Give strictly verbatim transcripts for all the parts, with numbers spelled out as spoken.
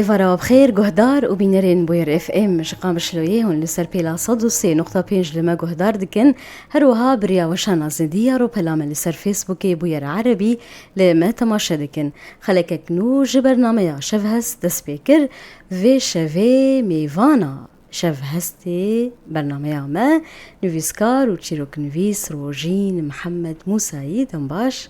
Êvara bixêr, guhdar û bînerên Bûyer F M ji Qamişloyê hûn li ser pêla sed û sê nokta pênc li me guhdar dikin. Her wiha bi riya weşana zindî ya rûpela me li ser Facebookê Bûyer Erebî li me temaşe dikin. Xelekek nû ji bernameya Şevhest dest pê kir. Vê şevê mêvana Şevhestê bernameya me, nivîskar û çîroknivîs Rojîn Mihemed Mûsayî. Dem baş.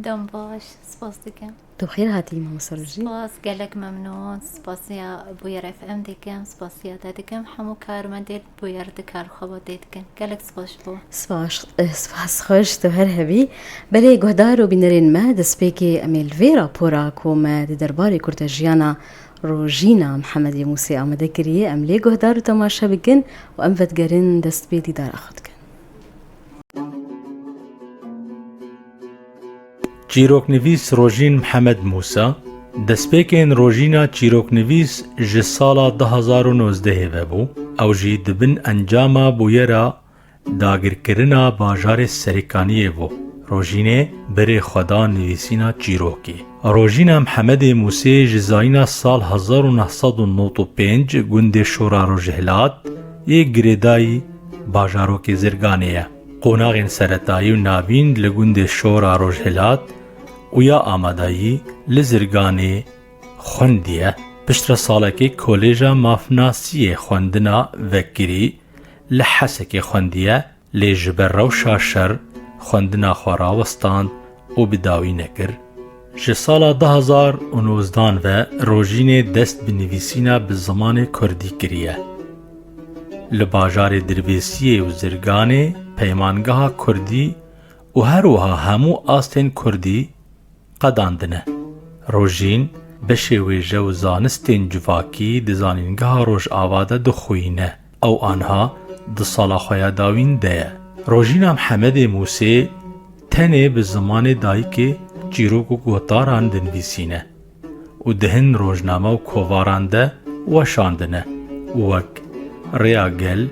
Dem baş, spas dikim. Tu xêr hatî, mamoste Rojîn. Spas, gelek memnûn. Spasiya Bûyer F M dikim, spasiya te dikim. Hemû karmendên Bûyer di kar xwe ve tê dikin. Gelek spas ji bo. Spas, eh, spas xweş, tu her hebî. Belê, guhdar û bînerên me, destpêkê em ê li vê rapora ku me di derbarê kurtejiyana Rojîna Mihemedê Mûsê amade kiriye, em lê guhdar û temaşe bikin û em vedigerin dest pê dîdara xwe dikin. Çîroknivîs Rojîn Mihemed Mûsa, destpêkên Rojîna çîroknivîs ji sala du hazar û nozdehê ve bû. Ew jî di bin encama bûyera dagirkirina bajarê Serêkaniyê bû. Rojînê berê xwe da nivîsîna çîrokê. Rojîna Mihemedê Mûsê ji zayîna sal hezar û neh sed û nod û pênc gundê Şora Rojhilat yê girêdayî bajarokê Zirganê ye. Qonaxên seretayî û navîn li gundê Şora Rojhilat û ya amadayî li Zirganê xwendiye. Piştre salekê Kolêja Mafnasiyê xwendina vekirî li Hesekê xwendiye, lê ji ber rewşa şer xwendina xwe rawestand û bi dawî nekir. Ji sala du hazar û nozdan ve Rojînê dest bi nivîsîna bi zimanê kurdî kiriye. Li bajarê Dirbêsiyê û Zirganê peymangeha kurdî û her wiha hemû astên kurdî qedandine. Rojîn beşê wêje û zanistên civakî di Zanîngeha Rojava de dixwîne. Ew aniha di sala xwe ya dawîn de ye. Rojîna Mihemedê Mûsê tenê bi zimanê dayikê çîrok û gotaran dinivîsîne û di hin rojname û kovaran de weşandine, wek Rêya Gel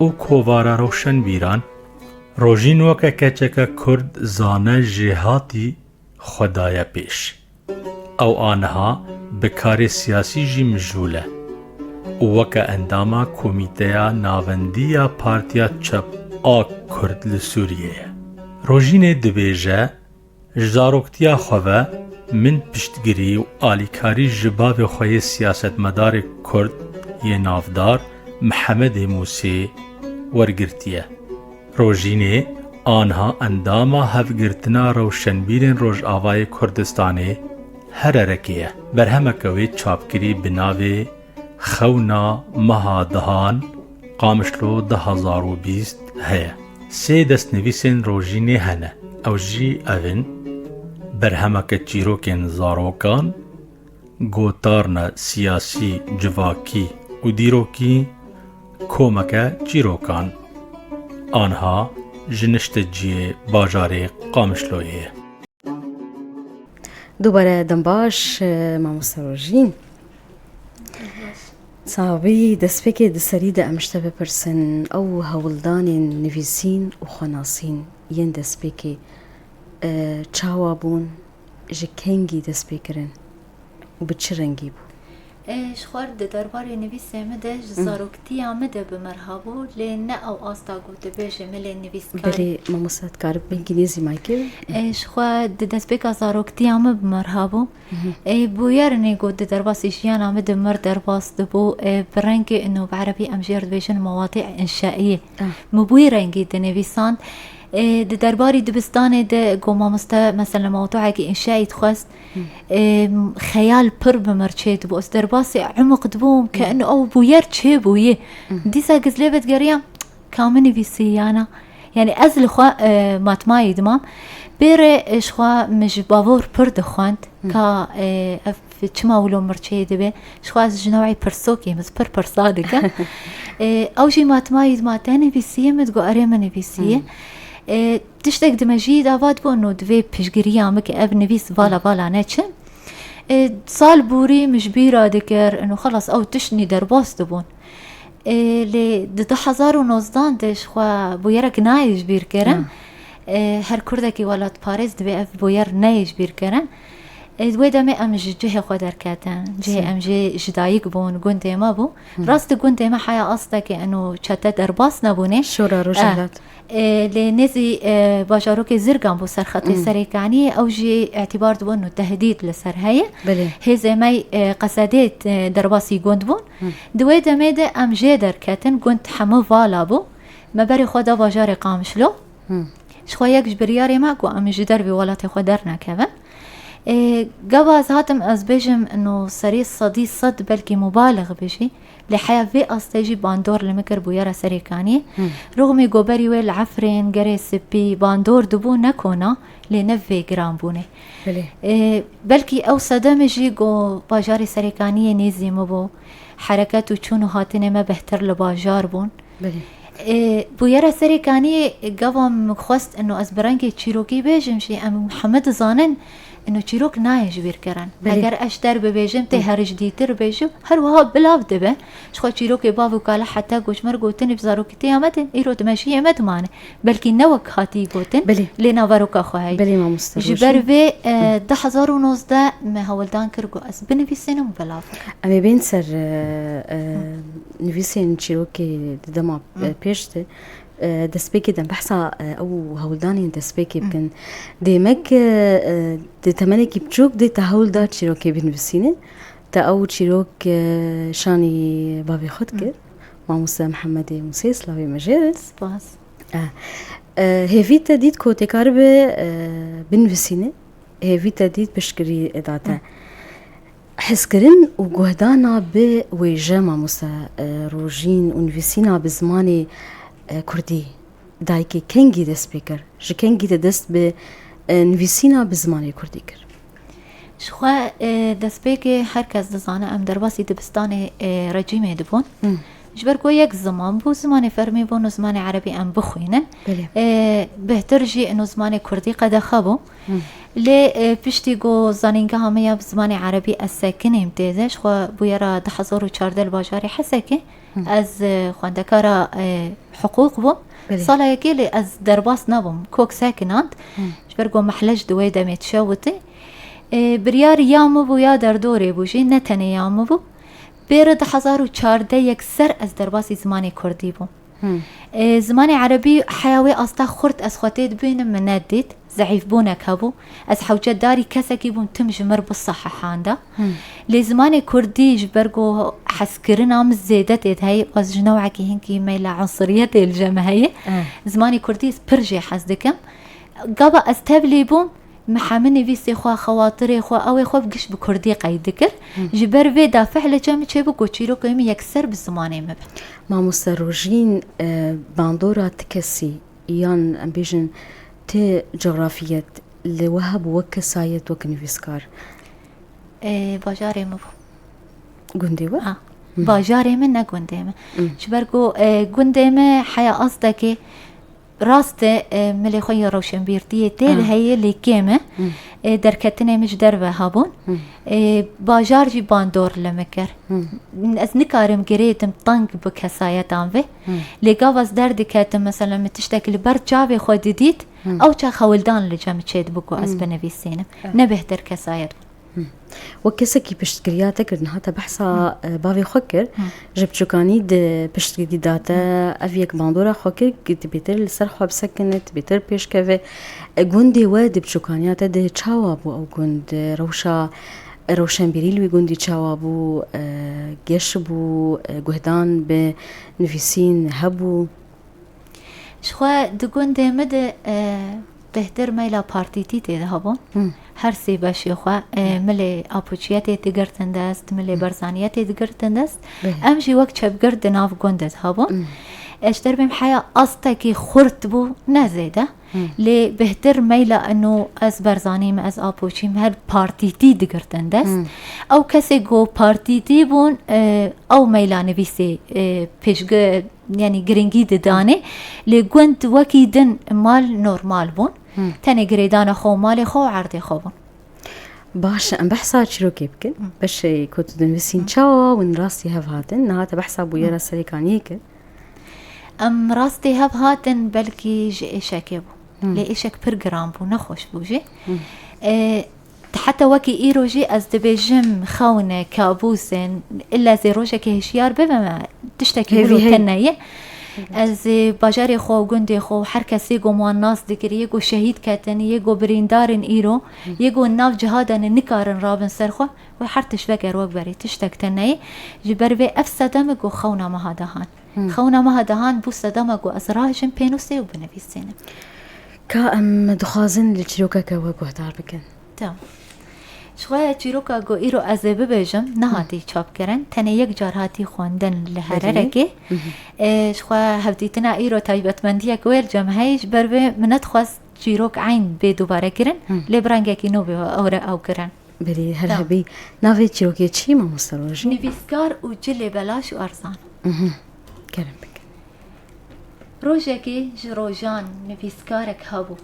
û Kovara Rewşenbîran. Rojîn weke keçeke kurd zane jêhatî xwe daye pêş. Ew aniha bi karê siyasî jî mijûl e û weke endama Komîteya Navendî ya Partiya Çep a Kurd li Sûriyê ye. Rojînê dibêje, ji zaroktiya xwe ve min piştgirî û alîkarî ji bavê xwe yê siyasetmedarê kurd yê navdar Mihemedê Mûsê wergirtiye. Rojînê aniha endama Hevgirtina Rewşenbîrên Rojavayê Kurdistanê, Hererekê ye. Berhemeke wê çapkirî bi navê Xewna Meha Dihan, Qamişlo du hazar û bîst heye. Sê destnivîsên Rojînê hene. Ew jî ev in: Berhemeke çîrokên zarokan, Gotarna siyasî, civakî û dîrokî, Komeke çîrokan. Anha ji nişteciyê bajarê Qamişloyê ye. Dubare dem baş, e, mamoste Rojîn. Sabî, destpêkê di serî de em ji te bipirsin, ew hewldanên nivîsîn û xwenasîn yên destpêkê, e, çawa bûn, ji kengî dest pê kirin û bi çi rengî bû? E, ji xwe di derbarê nivîsê min de ji Hı. zaroktiya min de bi mir hebû, lê ne ew asta ku dibêje milê nivîskar. Belê, mamoste, dikarî bingî nêzî maykê? E, ji xwe di destpêka zaroktiya min bi mir hebû. Hı hı. E, bûyerinê ku di derbasî jiyana min de mir derbas dibû, e, bi rengê ino bi erebî em jê re dibêjin mewatî înşaiyê. Ah. Min bûyî rengî dinivîsand. E, di derbarî dibistanê de ku mamoste, mesela, mewduekî înşaî dixwest, Hı. e, xeyal pir bi mir çê dibû. Ez derbasî emuq dibûm, ke Hı. ino ew bûyer çêbûyî. Hı. Dîsa giz lê vedigeriyam, ka min nivîsî yana. Yani ez li xwe, e, matmayî dimam. Pê re, e, ji xwe min ji bavor pir dixwend. Hı. Ka, e, ev çima wilo mir çê dibe? Ji xwe ez ji newê pirsokê, min pir pirsa dikim. E, ew jî matmayî dima te nivîsiye, min digot erê min nivîsiye. Hı. E, tiştek di mejiyê de ava dibû, no divê piştgiriya min ke ev nivîs vala vala neçin. E, sal borî min ji bîra dikir, ino xelas ew tiştnî derbas dibûn. E, lê di du hezar û nozdan de ji xwe bûyerek nayê ji bîr kirin. Ya. E, her kurdekî welatparêz divê ev bûyer neyê ji bîr kirin. Ê, wê demê em ji cihê xwe derketin. Cihê Sê. em jê ji dayik bûn, gundê me bû. Hı. Rast gundê me heya astekê eno çete derbas nebûne. Şora Rojhilat. Eh, ê, lê nêzî, e, bajarokê Zirgan bû ser xetê Hı. Serêkaniyê, ew jî îtibar dibûn û tehdîd li ser heye. Belê. Hêzê me, e, Qesedê, e, derbasî gund bûn. Hı. Di wê demê de em jê derketin, gund hemû vala bû. Me berê xwe da bajarê Qamişlo. Hı. Ji xwe yek ji biryarê me ku em ji dervê welatê xwe dernekevin. Ê, gava ez hatim ez bêjim, no serê sedî sed belkî mubalix bijî, lê heya vê astê jî bandor li min kir bûyera Serêkaniyê. Hı. Rûxmî goberî wê li Efrên, Gerê Spî, bandor dibû nekona, lê ne vê giran bûnê. Belê. Ê, belkî ew sedemê jî ku bajarê Serêkaniyê nêzî min bû, hereket û çûn û hatinê me bêhtir li bajar bûn. Belê. Ê, bûyera Serêkaniyê gava min xwest ino ez bi rengê çîrokî bêjim jî, em hemû dizanin ino çîrok nayê ji bîr kirin. Belê. Eger ez ji te re bibêjim, tê Hı. her ji dîtir bêjim, her wiha bilav dibe. Ji xwe çîrokê bav û kala heta ku ji me re gotinê bi zarokîtiya me de, îro di mejiyê me dimane. Belkî ne wek hatî gotin, Belê. lê naveroka xwe heye. Belê mamoste Ji Rojîn. ber vê, e, Hı. du hezar û nozdeh me hewldan kir ku ez binivîsînim û belav bikim. Em ê bên ser, e, e, Hı. nivîsên çîrokê di dema, Hı. e, pêş de, e, destpêkê de behsa, e, ew hewldanên destpêkê Hı. bikin. Dê me ke, e, di temenekî biçûk dê te hewl da çîrokê binivîsîne. Te ew çîrok, e, şanî bavê xwe dikir. Hı. Mamoste Mihemedê Musê, slavê me jê re. Spas. E, e, hêvî te dît ku tê karibe, e, binivîsîne. Hêvî te dît piştgirî da te. Hı. Hezkirin û guhdana bi wêje mamoste, e, Rojîn û nivîsîna bi zimanê, e, kurdî. Dayikê kengî dest pê kir? Ji kengî te dest bi, e, nivîsîna bi zimanê kurdî kir? Ji xwe, e, destpêkê her kes dizane em derbasî dibistanê, e, recîmê dibûn. Hı. Ji ber ku yek ziman bû, zimanê fermî bûn û zimanê erebî em bixwînin. Belê. E, bêhtir jî ino zimanê kurdî qedexe bû. Hı. Lê, e, piştî ku zanîngeha me ya bi zimanê erebî ez sekinêm tê de, ji xwe bûyera du hezar û çardeh li bajarê Hesekê, Hı. ez, e, xwendekara, e, hiqûq bûm. Belê. Sala yekê lê ez derbas nebûm, kok sekinand. Hı. Ji ber ku mehlej di wê demê dişewitî. E, biryar ya min bû ya derdorê bû jî, ne tenê ya min bû. Bêre du hezar û çardeh yekser ez derbasî zimanê kurdî bûm. Hı. E, zimanê erebî heya wê asta xurt ez xwe tê dibînim min nedît. Zeîfbûnek hebû. Ez hewcedarî kesekî bûm tim ji mir bisehehanda. Hı. Lê zimanê kurdî ji ber ku hezkirina min zêde tê de heye, ez ji newekî hinkî meyla unsiriyetê li cem heye. Eh. Zimanê kurdî ez pir jê hez dikim. Gava ez tevlî bûm, min hemî nivîsê xwe, xewatirê xwe, ew ê xwe giş bi kurdî qeyd dikir. Hı. Ji ber vê dafi'ê li cem çêbû ku çîrokê min yekser bi zimanê min be. Mamoste Rojîn, e, bandora ti kesî yan em bêjin ti coğrafiyet li we hebû wek kesayet, wek nivîskar? E, bajarê min bû. Gundê we? Ha. Hı. Bajarê min ne gundê min. Hı. Ji ber ku, e, gundê min heya astekê rast e, e, milê xwe yê rewşenbîrtiyê tê de Hı. heye lê kêm e. Hı. E, derketinê min ji derve hebûn. Hı. E, bajar jî bandor li min kir. Hı. Ez nikarim girêdim teng bi kesayetan ve. Hı. Lê gava ez derdiketim, mesela min tiştekî li ber çavê xwe didît, Hı. ew çax hewldan li cem çêdibû ku ez Hı. binivîsînim. Evet. Ne bêhtir kesayet bû. Hı. Wek kesekî piştgiriya te kir, niha te behsa, Hı. e, bavê xwe kir. Hı. Ji biçûkanî di piştgirî da te Hı. ev yek bandora xwe kir, ki tu bêtir li ser xwe bisekine, tu bêtir pêşkeve. E, gundê we di biçûkaniya te de çawa bû ew gund? E, rewşa, e, rewşenbîrî li wî gundî çawa bû? E, geş bû? E, guhdan bi nivîsîn hebû? Ji xwe di gundê min de, e, bêhtir meyla partîtî tê de hebûn. Hı. Her sê beşê xwe, e, Hı. milê apoçiyetê digirtin dest, milê Hı. berzaniyetê digirtin dest. Belê. Em jî wek çepgir di nav gundê de hebûn. Hı. Ez ji te re bêm heya astekî xurt bû, ne zêde. Hı. Lê bêhtir meyla eno ez berzanîm, ez apoçîm, her partîtî digirtin dest. Hı. Ew kesê ku partîtî bûn, e, ew meyla nivîsê, e, pêşge-, yanî giringî didanê. Lê gund wekî din mal normal bûn. Hı. Tenê girêdana xwe û malê xwe û erdê xwe bûn. Baş e, em behsa çîrokê bikin. Hı. Beşê ku tu dinivîsîn Hı. çawa hûn rastî hev hatin? Niha te behsa bûyera Hı. Serêkaniyê kir. Em rastî hev hatin belkî ji êşekê bû. Hı. Lê êşek pir giran bû, nexweş bû jî. Hı. E, Heta wekî îro jî ez dibêjim xewn e, kabûs e, illa ez ê rojekê hişyar bibime, tiştekî Hêvî wilo heyî. Tune ye. Ez ê bajarê xwe û gundê xwe û her kesê ku wan nas dikir, yê ku şehîd ketin, yê ku birîndar in îro, yê ku nav ciha de ne nikarin rabin ser xwe, wê her tişt veger wek berê, tiştek tune ye. Ji ber vê ev sedem e ku xewna me ha dehan. Xewna me ha dehan bû sedema ku ez rahijim pênûsê û binivîsînim. Ka em dixwazin li çîrokeke we guhdar bikin. Tamam. Ji xwe çîroka ku îro ez ê bibêjim, nehatî çapkirin. Tenê yek car hatî xwendin li Herêrekê. E, ji xwe hevdîtina îro taybetmendiyek wê li cem heye, ji ber vê min nedixwest çîrok eyn bê dubare kirin, lê bi rengekî nû bê ew re ew kirin. Belê, her Tamam. hebî. Navê çîrokê çi ye, mamoste Rojîn? Nivîskar û cilê belaş û erzan. Mhm. Kerem bikin. Rojekê ji rojan nivîskarek hebû.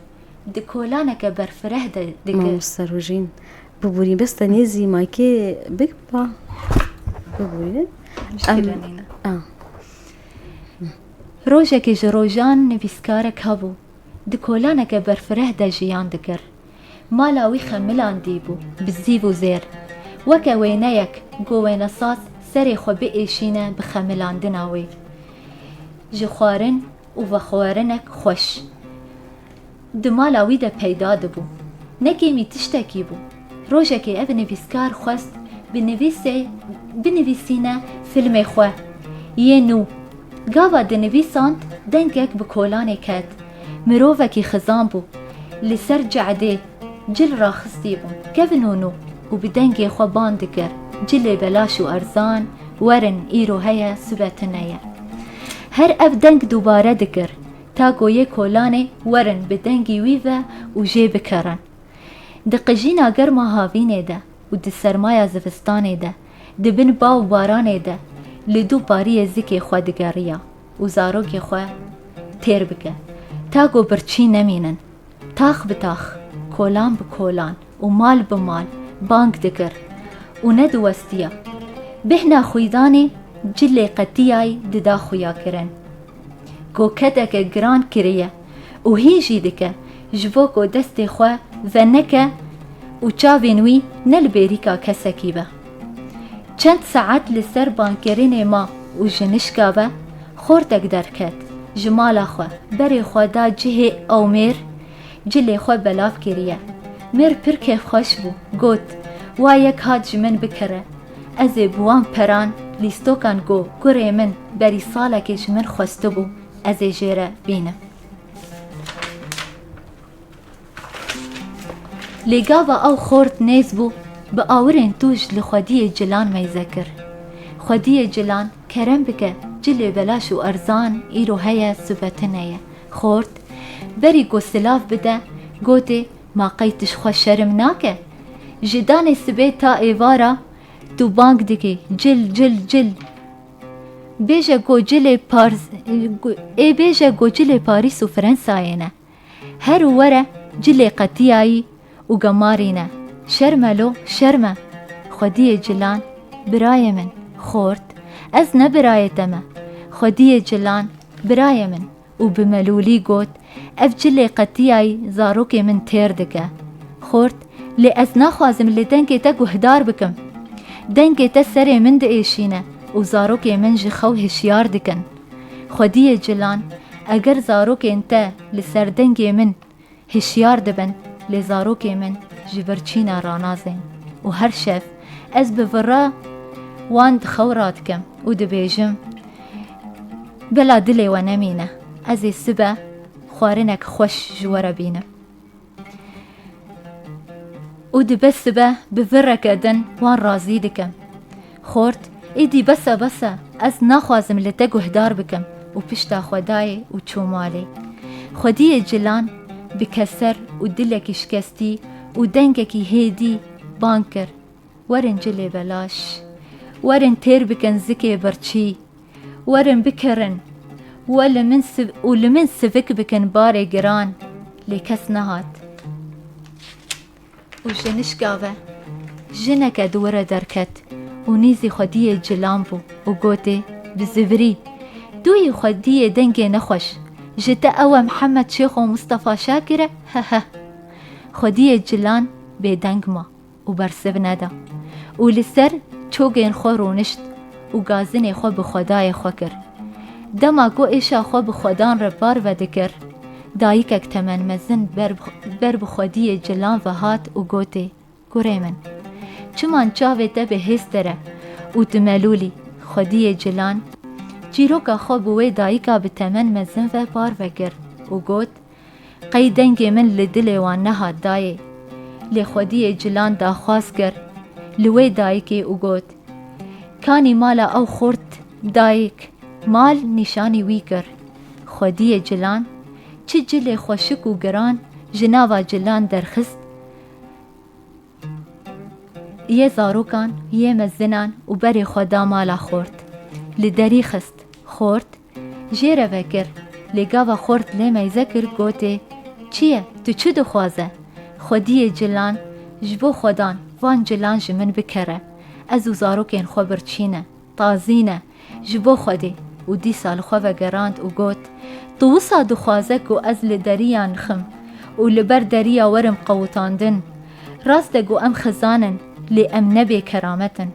Di kolaneke berfireh de dike. Mamoste Rojîn, biborî, bes te nêzî maykê bik ba. Biborî. Muşkile Em, nîne. a. Rojekê ji rojan nivîskarek hebû. Di kolaneke berfireh de jiyan dikir. Mala wî xemilandî bû, bi zîv û zêr. Weke wêneyek, ku wênesaz serê xwe biêşîne bi xemilandina wê. Ji xwarin û vexwarinek xweş. Di mala wî de peyda dibû. Ne kêmî tiştekî bû. Rojekê ev nivîskar xwest bi nivîsê, binivîsîne filmê xwe yê nû. Gava dinivîsand, dengek bi kolanê ket. Mirovekî xizan bû. Li ser cehdê cil raxistî bû. Kevin û nû û bi dengê xwe ban dikir. Cilê belaş û erzan, werin îro heye, sibe tune ye. Her ev deng dubare dikir. Ta ku yê kolanê werin bi dengî wî ve û jê bikerin. Di qijîna germa havînê de û di sermaya zivistanê de, di bin ba û baranê de li dû pariyê zikê xwe digeriya û zarokê xwe têr bike. Ta ku birçî nemînin. Tax bi tax, kolan bi kolan û mal bi mal bang dikir û nediwestiya. Bêhna xwîdanê cilê qetiyayî dida xuyakirin. Ku kedeke giran kiriye û hîn jî dike, ji bo ku destê xwe veneke û çavên wî ne li bêrîka kesekî be. Çend saet li ser bankirinê ma û ji nişka ve xortek derket, ji mala xwe berê xwe da cihê ew mêr, cilê xwe belav kiriye. Mêr pir kêfxweş bû, got, "Wa yek hat ji min bikire, ez ê bi wan peran lîstokan ku kurê min berî salekê ji min xwestibû, ez ê jê re bînim." Lê gava ew xort nêz bû, bi awirên tûj li xwediyê cilan meyze kir. Xwediyê cilan, kerem bike, cilê belaş û erzan îro heye, sibe tune ye. Xort, berî ku silav bide, gotê, "Ma qey tu ji xwe şerm nake? Ji danê sibê ta êvara tu bang dikî, cil, cil, cil. Bêje ku cilê Pars-, ê bêje ku cilê Parîs û Frensayê ne. Her û were cilê qetiyayî û gemarî ne. Şerm e lo, şerm e." Xwediyê cilan, "Birayê min." Xort, "Ez ne birayê te me." Xwediyê cilan, "Birayê min." Û bi melûlî got, "Ev cilê qetiyayî zarokê min têr dike." Xort, "Lê ez naxwazim li dengê te guhdar bikim. Dengê te serê min diêşîne û zarokê min ji xew hişyar dikin." Xwediyê cilan, "Eger zarokên te li ser dengê min hişyar dibin, lê zarokê min ji birçîna ranazên û her şev ez bi vira wan di xew radikim û dibêjim, 'Bela dilê we nemîne, ez ê sibe xwarinek xweş ji we re bînim.'" Û dibe sibe bi vireke din wan razî dikim. Xort, "Êdî bes e, bes e, ez naxwazim li te guhdar bikim." Û pişta xwe dayê û çû malê. Xwediyê cilan bi keser û dilekî şikestî û dengekî hêdî bang kir, "Werin cilê belaş, werin têr bikin zikê birçî, werin bikirin, we li min siv-, û li min sivik bikin barê giran." Lê kes nehat. Û ji nişka ve jineke di were derket û nîzî xwediyê cilan bû û gotê, bi zivirî, "Dûyî xwediyê dengê nexweş, ji te ew e Mihemed Şêxo Mistefa Şakir e, he he." Xwediyê cilan bêdeng ma. û bersiv neda û li ser çogên xwe rûnişt û gazinê xwe bi Xwedayê xwe kir. Dema ku êşa xwe bi Xwedan re parve dikir, dayikek temenmezin ber, ber bi xwediyê cilan ve hat û gotê, Kurê min, çiman çavê te bi hêz te re û tu melûlî, xwediyê cilan çîroka xwe bi wê dayika bi temen mezin ve parve kir û got, Qey dengê min li dilê wan nehat dayê. Lê xwediyê cilan daxwaz kir li wê dayikê û got, Kanî mala ew xort dayik, mal nîşanî wî kir. Xwediyê cilan çi cilê xweşik û giran ji nava cilan derxist, yê zarokan, yê mezinan û berê xwe da mala xort. Li derî xist. Xort jê re vekir. Lê gava xort lê meyze kir, gotê, Çi ye? Tu çi dixwaze? Xwediyê cilan, ji bo Xwedan, van cilan ji min bikere. Ez û zarokên xwe birçî ne, tazî ne. Ji bo Xwedê. Û dîsa li xwe vegerand û got, Tu wisa dixwaze ku ez li deriya nixim û li ber deriya werim qewitandin? Rast e ku em xizan in, lê em ne bê keramet in.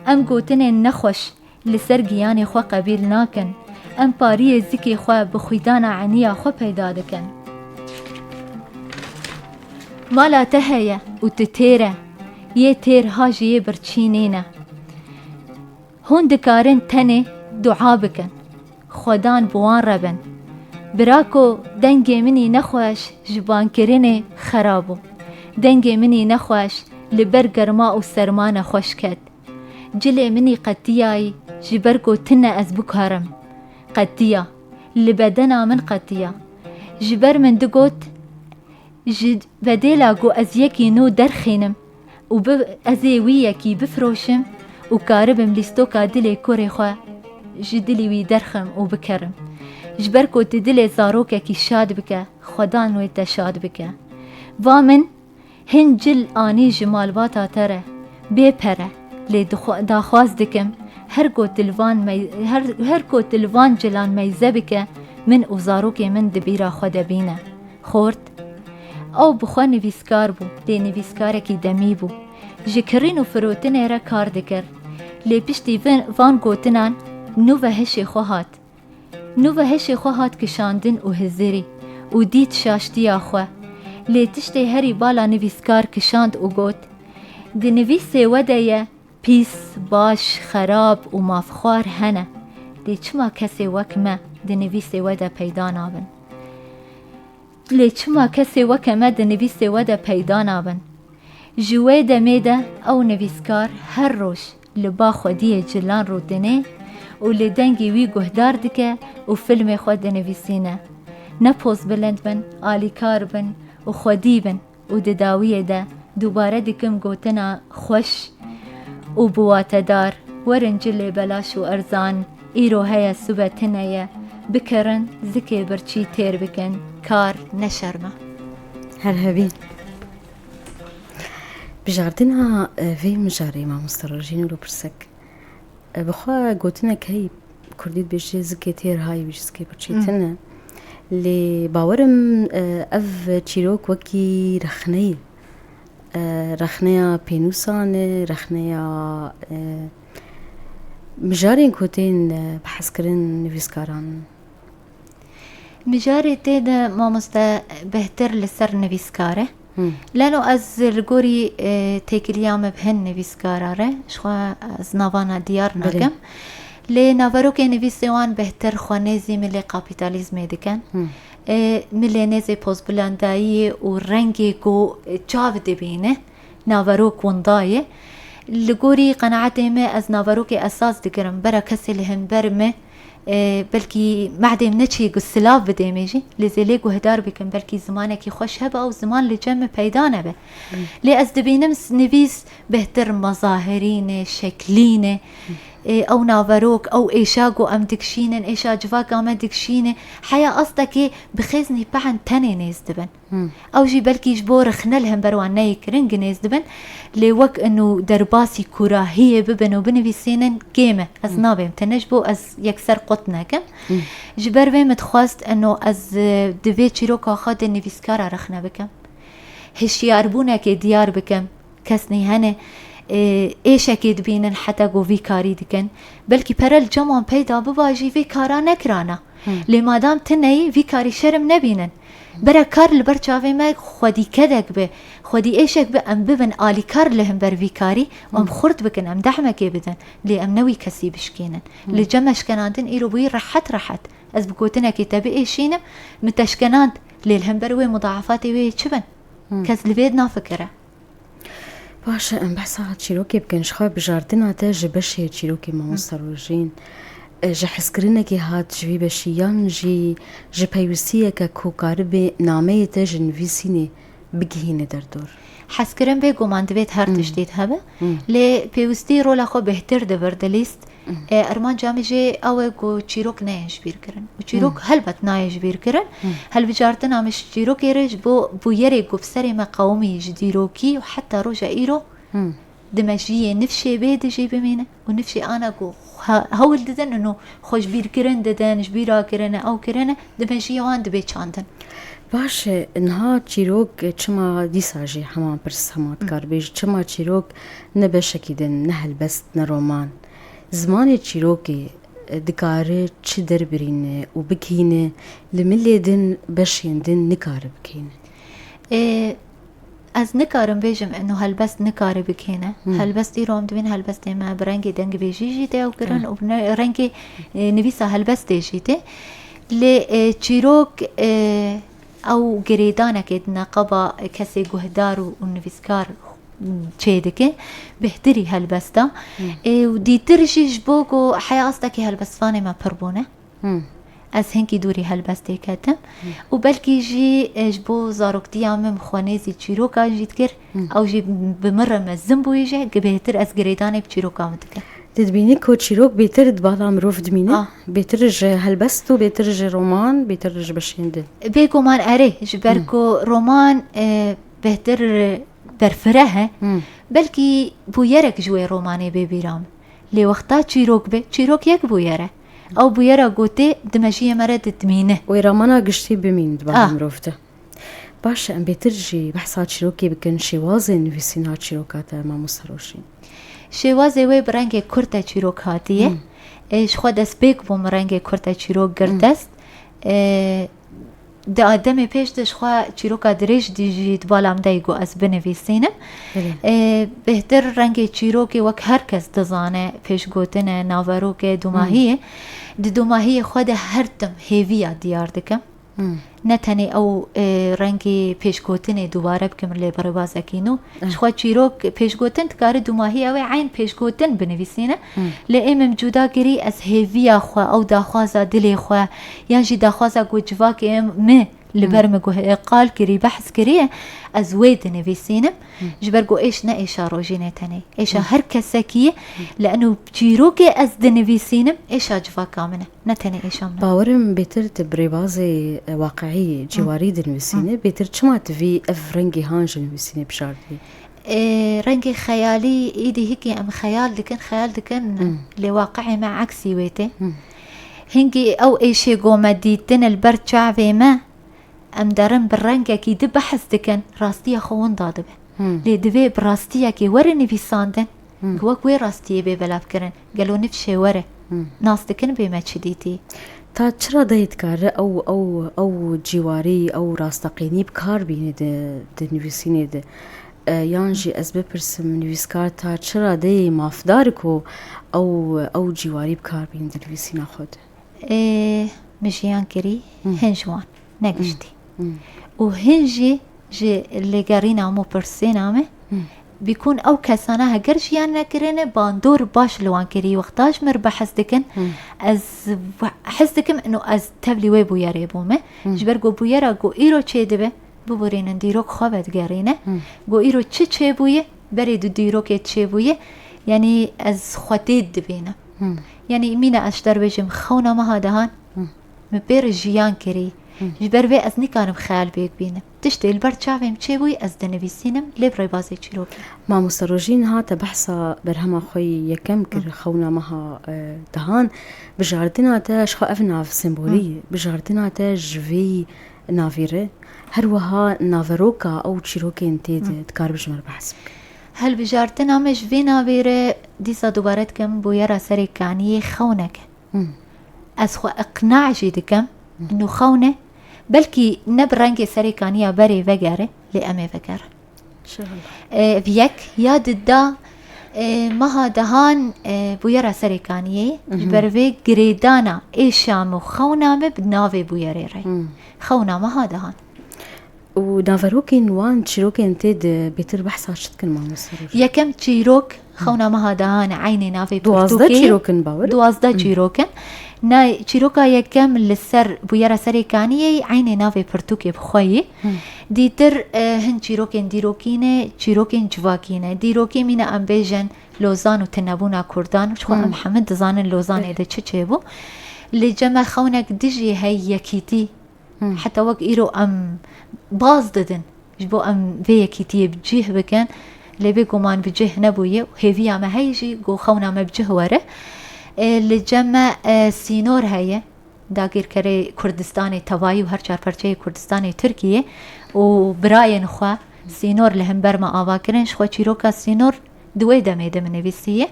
Em gotinên nexweş li ser giyanê xwe qebîl nakin. Em pariyê zikê xwe bi xwîdana eniya xwe peyda dikin. Mala te heye û tu têr e. Yê têr ha ji yê birçî nîne. Hûn dikarin tenê dua bikin. Xwedan bi wan re bin. Bira ku dengê min î nexweş ji bankirinê xera bû. Dengê min î nexweş li ber germa û serma nexweş ket. Cilê min î qetiyayî ji ber ku tune ez bikarim. Qetiya. Li bedena min qetiya. Ji ber min digot, Ji bedêla ku ez yekî nû derxînim û bi, ez ê wî yekî bifiroşim û karibim lîstoka dilê kurê xwe ji dilî wî derxim û bikerim. Ji ber ku tu dilê zarokekî şad bike, Xwedan wê te şad bike. Va min, Hin cil anî ji malbata te re, bê pere, lê dixwe-, daxwaz dikim, her ku tu li van mey-, her, her ku tu li van cilan meyze bike, min û zarokê min di bîra xwe de bîne. Xort, ew bi xwe nivîskar bû, lê nivîskarekî demî bû. Ji kirîn û firotinê re kar dikir. Lê piştî vin-, van gotinan nû ve hişê xwe hat. Nû ve hişê xwe hat kişandin û hizirî û dît şaştiya xwe. Lê tiştê herî bala nivîskar kişand û got, Di nivîsê we de ye, pîs, baş, xerab û mafxwar hene. Lê çima kesê wek me di nivîsê we de peyda nabin? Lê çima kesê weke me di nivîsê we de peyda nabin? Ji wê demê de ew nivîskar her roj li ba xwediyê cilan rûdinê û li dengê wî guhdar dike û filmê xwe dinivîsîne. Ne pozbilind bin, alîkar bin û xwedî bin û di dawiyê de dubare dikim gotina xweş û biwatedar, werin cilê belaş û erzan, îro heye sibe tune ye, bikirin, zikê birçî têr bikin, kar ne şerm e. Her hebî. Bijardina, e, vê mijarê mamoste Rojîn û pirsek. E, bi xwe gotinek heyî kurdî dibêje zikê têr hay wî ji zikê birçî Hmm. tune. Lê bawerim, e, ev çîrok wekî rexneyî. E, rexneya pênûsan e, rexneya, e, mijarên ku tên, e, behskirin nivîskaran. Mijarê tê de mamoste bêhtir li ser nivîskar e. Hmm. Leno ez li gorî, e, têkiliya me bi hin nivîskara re, ji xwe ez navana diyar Belê. nakim. Lê naverokê nivîsê wan bêhtir xwe nêzî milê kapîtalîzmê dikin. Hmm. E, milê nêzê pozbilandayiyê û rengê ku, e, çav dibîne. Naverok winda ye. Li gorî qenaetê me ez naverokê esas digirim. Bera kesê li hember me, e, belkî mehdê min neçî ku silav bidê me jî, lê zê lê guhdar bikim, belkî zimanekî xweş hebe ew ziman li cem me peyda nebe. Hmm. Lê ez dibînim s-, nivîs bêhtir mezahirî ne, şeklî ne. E, ew naverok, ew êşa ku em dikişînin, êşa civaka me dikişîne, heya astekê bi xêznî pehn tenê nêz dibin. Hmm. Ew jî belkî ji bo rexne li hember wan neyê kirin, ginêz dibin. Lê wek ino derbasî kûrahiyê bibin û binivîsînin, kêm e. Ez Hmm. nabêm tune ji bo ez yekser qut nekim. Hmm. Ji ber vê min dixwest ino ez, e, di vê çîroka xwe de nivîskara rexne bikim. Hişyarbûnekê diyar bikim. Kesnî hene, e, êşekê dibînin heta ku vî karî dikin. Belkî pere li cem wan peyda biba jî vê kara nekirana. Lê madam tu neyî, vî karî şerm nebînin. Bere kar li ber çavê me xwedî kedek be, xwedî êşek be, em bibin alîkar li hember vî karî, em xurt bikin, em dehmekê bidin. Lê em ne wî kesî bişkînin. Li cem eşkenandin îro bûyî rehet rehet. Ez bi gotinekê te biêşînim, min te şkenand, lê li hember wê mudaefatê wê yê çi bin? Kes li vê nafikire. Baş e, em behsa çîrokê bikin. Ji xwe bijartina te ji beşê çîrokê mamoste Rojîn, e, ji hezkirinekê hat ji vî beşî yan jî ji peywistiyeke ku karibê nameyê te ji nivîsînê bigihîne derdor? Hezkirin bê guman divêt her tiştê hebe. Lê pêwistî rola xwe bêhtir dibir di lîst. E, armanca min jê ew e ku çîrok neyên ji bîr kirin. Û çîrok helbet nayê ji bîr kirin. Hilbijartina min ji çîrokê re ji bo bûyerê ku bi serê me qewimî ji dîrokî û heta roja îro di mejiyê nifşê bê de jî bimîne û nifşê ana ku he-, hewl didin û xwe ji bîr kirin didin, ji bîra kirine, ew kirine, di mejiyê wan dibê çandin. Baş e, niha çîrok çima dîsa jî heman pirs, heman dikar bêjî, çima çîrok ne beşekî din, ne helbest, ne roman? Zimanê çîrokê, e, dikare çi derbirîne û bikihîne, li milê din beşên din nikare bikihîne? E, ez nikarim bêjim eno helbest nikare bikihîne. Helbest îro em dibîn helbestê me bi rengê dengbêjî jî tê ew kirin û ne, rengê, e, nivîsa helbestê jî tê. Lê, e, çîrok, e, ew girêdanekê di neqeba kesê guhdar û, û nivîskar çêdike, bêhtirî helbesta. Ê, û dîtir jî ji bo ku heya astekî helbestvanê me pir bûne. Ez hinkî dûrî helbestê ketim. Û belkî jî, e, ji bo zaroktiya min xwe nêzî çîrokan jî dikir, ew jî bi min re mezin bûyî jî, gi-, bêhtir ez girêdanê bi çîroka min dikim. Dibînî ku çîrok bêtir di bala mirov dimîne, Ah. bêtir ji helbest û bêtir ji roman, bêtir ji beşên din. Bêguman erê, ji ber Hmm. ku roman, e, bêhtir berfireh e, Hmm. belkî bûyerek ji wê romanê bê bîra min. Lê wexta çîrok be, çîrok yek bûyer e. Ew bûyera gotê di mejiyê me re didimîne. Wê ramana giştî bimîn di bala Ah. mirov de. Baş e, em bêtir jî behsa çîrokê bikin, şêwazên nivîsîna çîroka te, mamoste Rojîn. Şêwazê wê bi rengê kurt e çîrok hatiye. Hmm. E, ji xwe destpêk bû min rengê kurt e çîrok girt Hmm. dest. E, di demê pêş de ji xwe çîroka dirêj dî jî di bala min de yî got ez binivîsînim. Belê. E, bêhtir rengê çîrokê wek her kes dizane, pêşgotin e, naverok e, dumahî ye. Hmm. Di dumahiyê xwe de her tim hêviya diyar dikim. Hmm. Ne tenê ew, e, rengê pêşgotinê dubare bikim lê bi rêbazekî nû. Eh. Ji xwe çîrok pêşgotin dikare dumahiya wê eyn pêşgotin binivîsîne. Hmm. Lê ê min cuda kirî ez hêviya xwe, ew daxwaza dilê xwe, yan jî daxwaza ku civakê min li Hmm. ber min guh-, e, qal kirî, behs kirî, ez wê dinivîsînim. Hmm. Ji ber ku êş ne êşa Rojînê tenê. Êşa Hmm. her kesekî ye. Hmm. Li eno çîrokê ez dinivîsînim, êşa civaka min e. Ne tenê êşa min. Bawerim bêtir tu bi rêbazê, e, waqiî, cîwarî dinivîsîne, bêtir çima tu vî ev rengê han ji nivîsînê bijardî? Ê, rengê xeyalî, îdî hikî em xeyal dikin, xeyal dikin, Hmm. lê waqiê me eksî wê tê. Hmm. Hingî ew êşê ku me dîtin li ber çavê me, em derin bi rengekî di behs dikin, rastiya xwe winda dibe. Hmm. Lê divê bi rastiyekê were nivîsandin, Hmm. ku wek wê rastiyê bê belavkirin. Gelo nifşê were, Hmm. nas dikin bê me çi dîtî? Ta çi radeyê dikare ew, ew, ew cîwarî, ew rasteqînî bi kar bîne di, di nivîsînê de? E, yan jî ez bipirsim, nivîskar ta çi radeyê mafdar e ku ew, ew cîwarî bi kar bîne di nivîsîna xwe de? Ê, min jiyan kirî Hmm. hin ji wan, ne Hmm. giştî. Hmm. Û hin jî ji lêgerîna min û pirsêna min, Hmm. bîkûn ew kesana heger jiyan nekirine, bandor baş li wan kirî. Wexta ji min re behs dikin, Hmm. ez we-, hez dikim ino ez tevlî wê bûyerê bûme. Hmm. Ji ber ku bûyera ku îro çêdibe, biborînin dîrok xwe vedigerîne. Hmm. Ku îro çi çêbûye, berê di dîrokê çêbûye, yanî ez xwe tê dibînim. Hmm. Yanî mîna ez ji te re bêjim, xewna meha dehan, Hmm. min pê re jiyan kirî. Hmm. Ji ber vê ez nikarim xeyal pêk bînim. Tiştê li ber çavê min çêbûyî ez dinivîsînim, lê bi rêbazê çîrokê. Mamoste Rojîn, niha te behsa berhema xwe yî yekem kir, Hmm. xewna meha, e, dehan. Bijardina te, ji xwe ev nav sembolî ye. Hmm. Bijardina te ji vê navî re, her wiha naveroka ew çîrokên tê de Hmm. dikar bi ji me re behs bike? Hilbijartina me ji vê navê re dîsa dubare dikim, bûyera Serê Kaniyê xewnek e. Hmm. Ez xwe iqna jî dikim, Hmm. ino xewn e. Belkî ne bi rengê Serê Kaniya berê vegere, lê em ê vegerin. Şehan. E, ev yek, ya dida, e, meha dehan, e, bûyera Serê Kaniyê, ji Mhm. ber vê girêdana êşa me û xewna me bi navê bûyerê re. Hmm. Xewna meha dehan. Û naverokên wan çîrokên tê de bêtir behsa çi dikin, mamoste Rojîn? Yekem çîrok, xewna meha dehan e, eynê navê Duwazdeh pirtûkê. Çîrok in, bawer? Duwazdeh Hmm. çîrok in. Na, çîroka yekem li ser bûyera Serê Kaniyê, eynê navê pirtûkê bi xwe yî. Hmm. Dîtir, e, hin çîrokên dîrokî ne, çîrokên civakî ne. Dîrokî mîne em bêjin Lozan û tunebûna Kurdan. Ji xwe Hmm. em hemî dizanin Lozanê de çi çêbû. Li cem me xewnek dijî hey yekîtî Hmm. Heta wek îro em baz didin, ji bo em vê yekîtiyê bi cih bikin, lê bêguman bi cih nebûye û hêviya me heye jî ku xewna me bi cih were. E, li cem me, e, sînor heye, dagirkerê Kurdistanê tevayî û her çar perçeyê Kurdistanê Tirkiyê û birayên xwe sînor li hember me ava kirin, ji xwe çîroka sînor di wê demê de min nivîsiye.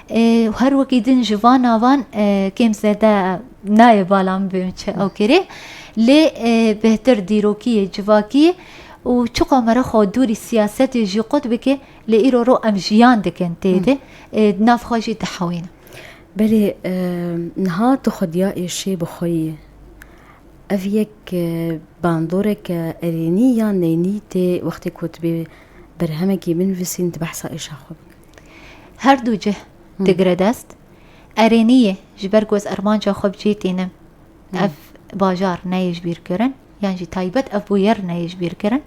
E, her wekî din ji van navan, e, kêm zêde nayê bala min bibim çi ew kirê. Lê, e, bêhtir dîrokî yê civakî û çiqa mere xwe dûrî siyasetê jî qut bike, lê îro ro em jiyan dikin tê de, e, di nav xwe jî dihewînin. Belê, e, niha tu xwediya êşê bi xwe yî. Ev yek, e, bandoreke erênî ya neynî tê wextê ku tu bê berhemekî binivîsîn, tu behsa êşa xwe bike? Her du cih Hı. digire dest. Erênî ye, ji ber ku ez armanca xwe bi cihê tînim. Hı. Ev bajar neyê ji bîr kirin, yan jî taybet ev bûyer neyê ji bîr kirin.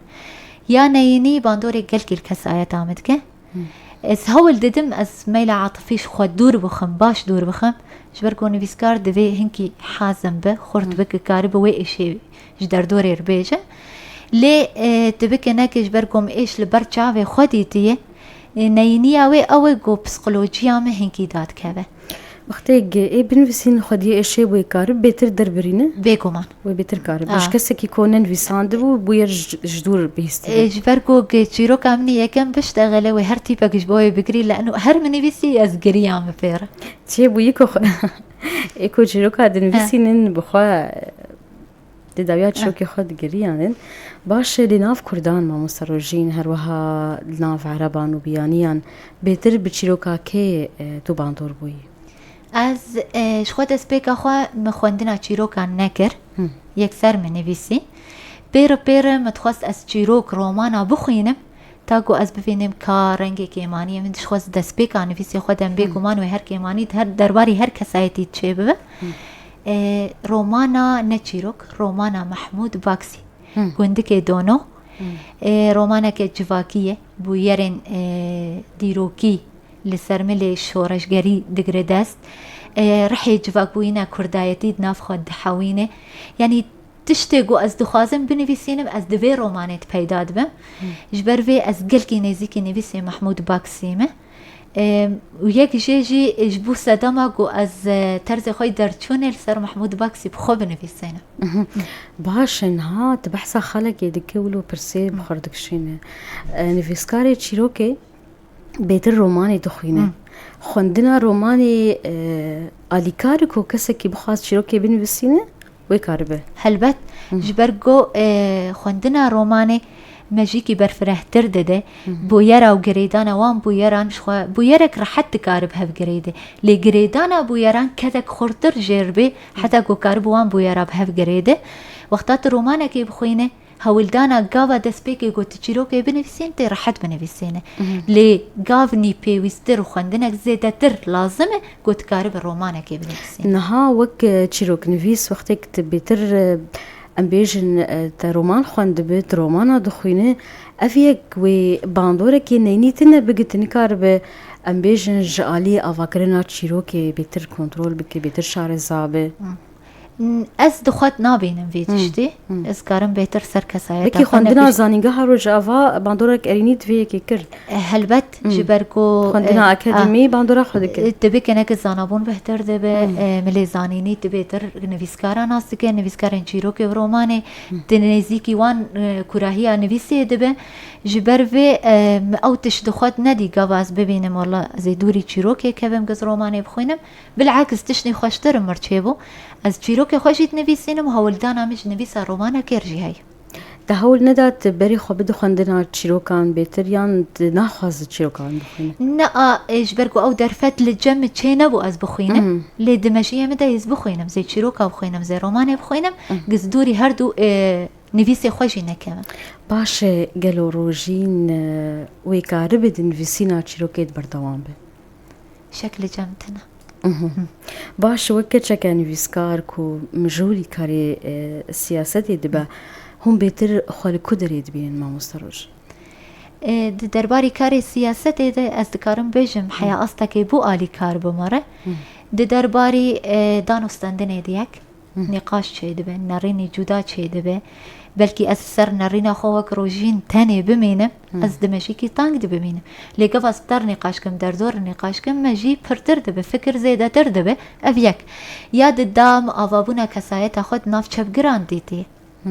Ya neyînî bandorê gelkî li kesayeta min dike. Hmm. Ez hewl didim, ez meyla atifî ji xwe dûr bixim, baş dûr bixim. Ji ber ku nivîskar divê hinkî hazim be, xurt Hmm. be, ki karibe wê êşê ji derdorê re bêje. Lê, e, tu bike neke ji ber ku min êş li ber çavê xwe dîtiye, e, neyîniya wê ew e ku psîkolojiya min hinkî dadikeve. Wextê ge-, ê binivîsîn xwediyê êşê wê karib bêtir derbirîne? Bêguman. Wê bêtir karib. A. Ji kesekî ku nenivîsandibû, bûyer ji, ji dûr bihîstibû. E, ji ber ku ge-, çîroka min ê yekem biştexile, wê her tîpek ji bo wê bigirî, leno her min nivîsî ez giriyam bi pê re. Çêbûyî ku xwe-, ê ku çîroka dinivîsînin bi xwe, di dawiya çîrokê xwe digiriyanin. Baş e, li nav Kurdan, mamoste Rojîn, her wiha li nav Ereban û biyaniyan bêtir bi çîroka kê, e, tu bandor bûyî? Ez, e, ji xwe destpêka xwe min xwendina çîrokan nekir. Hı. Yekser min nivîsî. Pêre pêre min dixwest ez çîrok, romana bixwînim, ta ku ez bibînim ka rengê kêmaniyê min, ji xwe destpêka nivîsê xwe dem Hı. bêguman wê her kêmanî, her derbarî her kesayetî çêbibe. Hı. E, romana ne çîrok, romana Mehmûd Baksî. Hı. Gundikê Dono. Hı. E, romaneke civakî ye, bûyerên, e, dîrokî li ser milê şoreşgerî digire dest. E, rihê civakbûyîna kurdayetî di nav xwe dihewîne. Yanî tiştê ku ez dixwazim binivîsînim, ez di vê romanê de peyda dibim. Hı. Ji ber vê ez gelkî nêzîkî nivîsê Mehmûd Baksî me. E, û yek jê jî ji bo sedema ku ez, e, terzê xwe yê derçûnê li ser Mehmûd Baksî bi xwe binivîsînim. Mhm. Baş e, niha tu behsa xalekê dike, wilo pirsê bi Hı. xwe re dikişîne. E, nivîskarê çîrokê bêtir romanê dixwîne. Hı. Xwendina romanê, e, alîkar e ku kesekî bixwaz çîrokê binivîsîne, wê karibe. Helbet, Hı. ji ber ku, e, xwendina romanê me jîkî berfirehtir dide, Hı. bûyera û girêdana wan bûyeran ji xwe bûyerek rehet dikare bi hev girêde. Lê girêdana bûyeran kedek xurtir jêr bê, heta ku karibe wan bûyera bi hev girêde. Wexta tu romanekê bixwîne, hewldana gava destpêkê ku tu çîrokê binivîsîn, tê rehet binivîsîne. Mhm. Lê gavnî pêwîsttir û xwendinek zêdetir lazim e ku tu karibe romanekê binivîsîn. Niha wek, e, çîroknivîs, wextêk tu bêtir, e, em bêjin, e, te roman xwendibe, tu romana dixwîne, ev yek wê bandorekê neynî tune bigite, nikaribe, em bêjin, ji alî avakirina çîrokê bêtir kontrol bike, bêtir şareza be. Hı. N-, ez di xwe nabînim vê Hmm, tiştî. hmm. Ez karim bêtir ser kesayeta Wekî xwe xwendina nefîş- zanîngeha Rojava bandorek erînî divê yekê kir. E, helbet, Hmm. ji ber ku, Xwendina e, akademî bandora xwe dikir. e, dibê keneke zanabûn bihtir dibe, Hmm. e, milê zanînî dibêtir nivîskara nas dike, nivîskarên çîrokê û romanê, Hmm. di nêzîkî wan, e, kurahiya nivîsê dibe. Ji ber vê, e, min ew tişt di xwe nedî gava ez bibînim, wela ez ê dûrî çîrokê kevim, giz romanê bixwînim. Bil'aks tiştê xweştir mir çêbû. Ez çîrokê xwe jî dinivîsînim û hewldana min ji nivîsa romanekê re jî heye. Te hewl neda tu berê xwe bide xwendina çîrokan bêtir, yan tu naxwaze çîrokan bixwîne? Ne, a, e, ji ber ku ew derfet li cem min çênebû ez bixwînim, Hmm. lê di mejiyê min de ez bixwînim, zê çîroka bixwînim, zê romanê bixwînim, Hmm. giz dûrî her du, e, nivîsê xwe jî nekevim. Baş e, gelo Rojîn, e, wê karibe di nivîsîna çîrokê de berdewam be? Şek li cem tune. Mhm. Baş, wek keçeke nivîskar ku mijûlî karê, e, siyasetê dibe, hûn bêtir xwe li ku derê dibînin, mamoste Rojîn? E, di derbarî karê siyasetê de ez dikarim bêjim, heya astekê bû alîkar bimire. Hı. Di derbarî, e, dan û stendinê de yek, Hı. nîqaş çêdibe, nerînî cuda çêdibe. Belkî ez ser nerîna xwe wek Rojîn tenê bimînim, Hı. ez di mejîkî teng de bimînim. Lê gava ez bi te re nîqaş kim, derdor re nîqaş kim, mejî pirtir dibe, fikir zêdetir dibe. Ev yek. Ya di da min avabûna kesayeta xwe di nav çepgiran dîtî. Hı.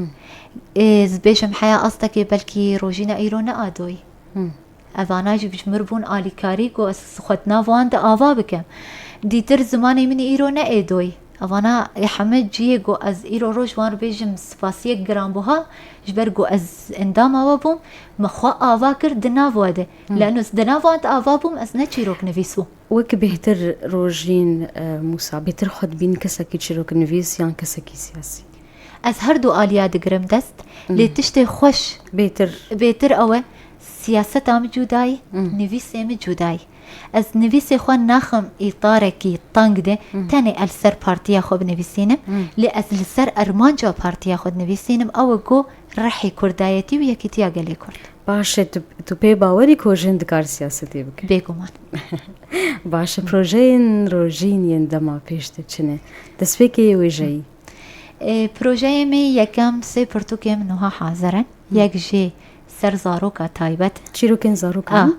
Ez bêjim heya astekê belkî Rojîna îro ne adoyî. Hı. Evana jî ji mir bûn alîkarî ku ez xwe di nav wan de ava bikim. Dîtir zimanê min îro ne êdoyî. Evana ê heme cihê ku ez îro roj wan re bêjim spasiyek giranbuha, ji ber ku ez endama we bûm, min xwe ava kir di nav we de. Hı. Leno ez di nav wan de ava bûm, ez ne çîroknivîs bûm. Wek bêhtir Rojîn, e, Mûsa, bêtir xwe dibîn kesekî çîroknivîs yan kesekî siyasî? Ez her du aliya digirim dest, Hmm. lê tiştê xweş Bêtir. bêtir ew e, siyaseta min cudayî, Hmm. nivîsê min cudayî. Ez nivîsê xwe naxim îtarekî teng de, Hmm. tenê ez li ser partiya xwe binivîsînim, Hmm. lê ez li ser armanca partiya xwe dinivîsînim, ew e ku rihê kurdayetî û yekîtiya gelê kurd. Baş e, tu, tu pê bawerî ku jin dikar siyasetê bike? Bêguman. Baş e, projeyên Rojîn yên dema pêş de çi ne? Destpêkê wêjeyî? E, projeyê me yekem sê pirtûkê min wiha hazir in. Hı. Yek jê ser zaroka taybet. Çîrokên zarokan, A, ha?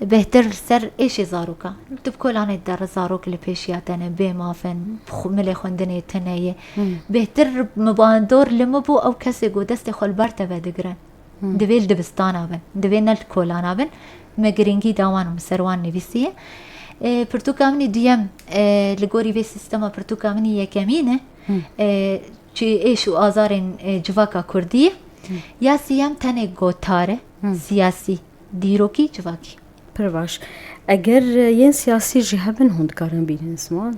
Bêhtir li ser êşê zaroka. Tu bi kolanê de re zarok li pêşiya te ne, bê maf in, xu-, milê xwendinê tune ye. Hı. Bêhtir min bandor li min bû ew kesê ku destê xwe li ber te vedigire. Hı. Divê li dibistana bin, divê ne li kolana bin. Me girîngî da wan û min ser wan nivîsiye. E, pirtûka min î duyem, e, li gorî vê sîstema pirtûka min î yekemîn e. Hı. E, çi êş û azarên, e, civaka kurdî ye. Hı. Ya siyem tenê gotar e, Hı. siyasî, dîrokî, civakî. Pir baş. Eger, e, yên siyasî jî hebin, hûn dikarin bînin ziman?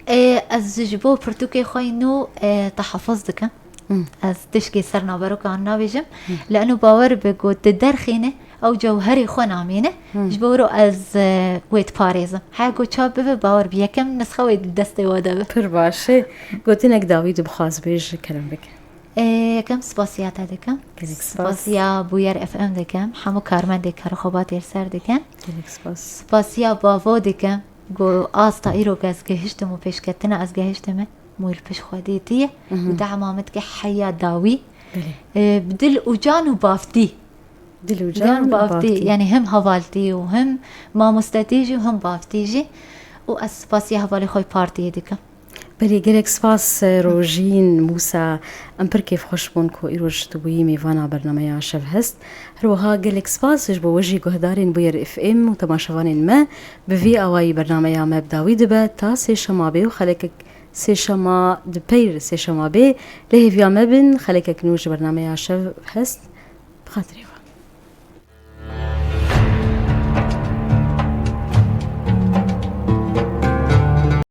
E, ez ji bo pirtûkê xwe yî nû, e, tehafiz dikim. Hı. Ez tişkê ser naverokan nabêjim. Hı. Leno bawer be ku tu derxîne, ew cewherê xwe namîne. Hı. Ji bo wiro ez, e, wê diparêzim. Heya ku çap bibe, bawer bi yekem nisxe wê di destê we de be. Pir baş e. Gotinek dawî tu bixwaz bêj, kerem bike. E, yekem spasiya te dikim. Gelek spas. Spasiya Bûyer F M dikim. Hemû karmendê Kerxobatê li ser dikim. Gelek spas. Spasiya Bavo dikim. Ku asta îro ku ez gehiştim û pêşketina ez gehiştime, mûy li pişt xwe dê tiye Mhm. û dema min dike heya dawî. Belê. E, bi dil û can û baftî. Dil û can Can û baftî, baftî. Yani hem hevaltî û hem mamostetî jî û hem baftî jî. Û ez spasiya hevalê xwe partiyê dikim. Belê, gelek spas, e, Rojîn Mûsa. Em pir kêfxweş bûn ku îroj tu bûyî mêvana bernameya Şev Hest. Her wiha gelek spas ji bo we jî guhdarên Bûyer F M û temaşevanên me. Bi vî awayî bernameya me bi dawî dibe ta sêşema bê û xelekek sêşema di peyr sêşema bê. Lê hêviya me bin, xelekek nû ji bernameya Şev Hest bi xatirê we.